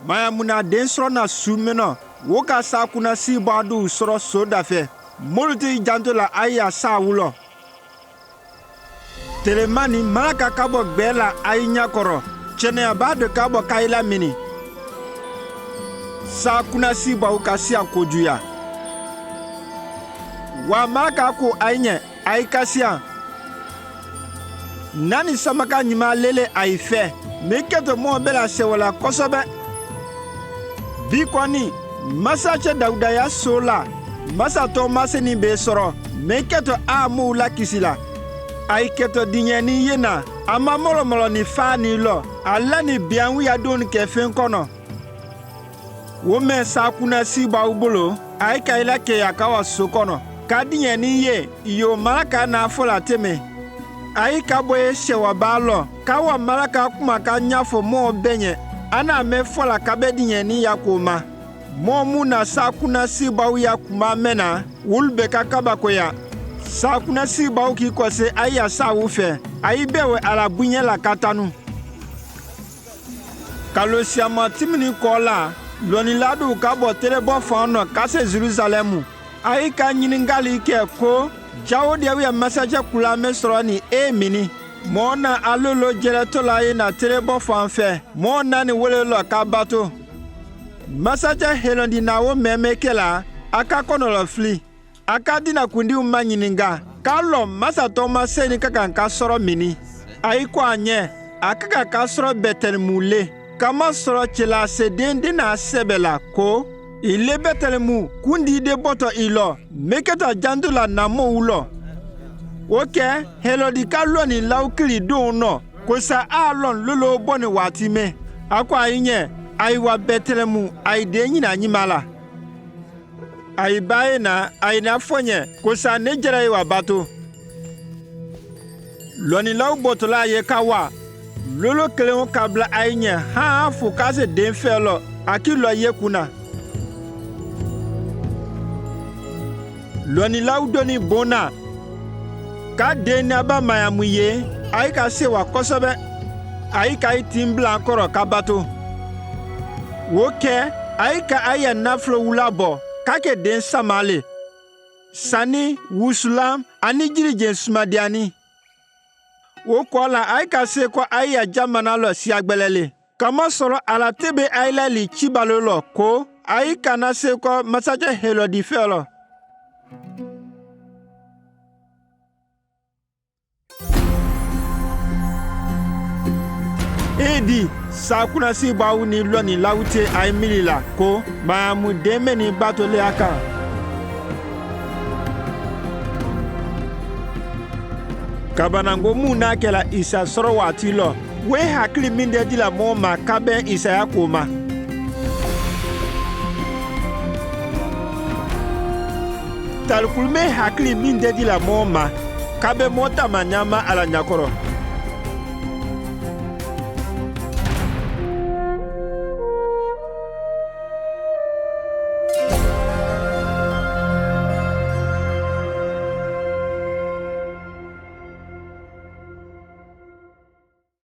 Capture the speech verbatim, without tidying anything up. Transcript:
Mayamuna deen soro na suume nɔ, woka Saakuna Siibao du soro sooda fe. Moloti janto la aiya sa wulɔ. Telemani malaka ka bɔ gbee la ai ñakɔrɔ, cɛnɛya ba dee ka bɔ kaila mini. Saakuna Siibao ka sia kojuya. Wa malaka ko ai ñɛ, ai ka sia. Nani samaka ñiima lele ai fɛ, mekɛto mɔɔ bɛ la sɛwala kɔsɔbɛ. Bi kɔni, masacɛ Dawuda ya soo la, masatɔɔmaseni be soro, mekɛto a mɔɔ la kisi la. Ai kɛto diñeni ye na, a ma mɔlɔmɔlɔ ni faani lɔ, a la ni bianwu ya dooni kɛ fen kɔnɔ. Wome Saakuna Siibao bolo, ai ka ila kɛ ya ka wa soo kɔnɔ. Ka diñeni ye, iyo malaka na fɔla teme. Ai ka bɔ ye sɛwa ba lɔ, ka wa malaka kuma ka ñafo mɔɔ bɛ ñɛ, ana me fɔla ka bɛ diñeni ya ko ma. Mɔɔ mu na Saakuna Siibao ya kuma mɛ na, wulu be ka kaba ko ya. Saakuna Siibao ki kɔse aiya sa wu fɛ, ai bɛ we ala buñɛ la ka tanu. Ka lo siama timini kɔ la, lɔni la du ka bɔ tele bɔ fan nɔ ka se Jerusalɛmu, ai ka ñiningali kɛ ko, Jawudea wiya masacɛ kula me soro ni e mini. Mɔɔ na a lolo jɛrɛ tola ye na tele bɔ fan fɛ, mɔɔ na ni wele lɔ ka bato. Masacɛ Helɔdi na wo mɛmɛ kɛ la, a ka kɔnɔ lɔ fili. A ka dina kundi u ma ñininga, ka lɔ masatɔɔmaseni kakan ka soro mini. Ai ko a ñɛ, a kakan ka soro Bɛtɛlɛmu le, ka ma soro cila se dende na sɛbɛ la ko, ile Bɛtɛlɛmu kundi de bɔtɔ ilɔ, mekɛto a janto la na mɔ wulɔ. Okɛ, Helɔdi ka lɔni law kili doon nɔ, ko sa a lɔn lolo bɔni wati me. A ko ai ñɛ, ai wa Bɛtɛlɛmu, ai de ñina ñima la. Ai ba ye na, ai na fɔ ñɛ, ko sa ne jɛrɛ ye wa bato. Lɔnilaw botolaa ye ka wa, lolo kelen wu ka bla ai ñɛ, haa fu ka se deen fɛlɔ, a ki lɔ ye kuna. Lɔnilaw doni boona, ka deen ni a ba mayamu ye, ai ka se wa kɔsɔbɛ, ai ka i tin bla kɔrɔ ka bato. Wokɛ, ai ka aiya nafolo wula bɔ, ka kɛ deen sama le. Sani, wusulam, ani jiri jɛn sumadiani. Wokɔ la ai ka se kɔ aiya jamana lɔ siagbɛlɛ le. Kama sɔrɔ ala tebe aila li cibalolɔ ko, ai ka na se kɔ masacɛ Helɔdi fɛlɔ. Edi, Saakuna Siibao ni lɔnilaw te ai mili la ko, mayamu deen meni bato le a ka. Kabanangbo mu na kɛ la Isa sɔrɔ wati lɔ, wee hakili mindedi la mɔɔ ma ka bɛ Isaya ko ma. Tali kulu me hakili mindedi la mɔɔ ma, ka bɛ mɔɔ tama ñaama ala ñakɔrɔ.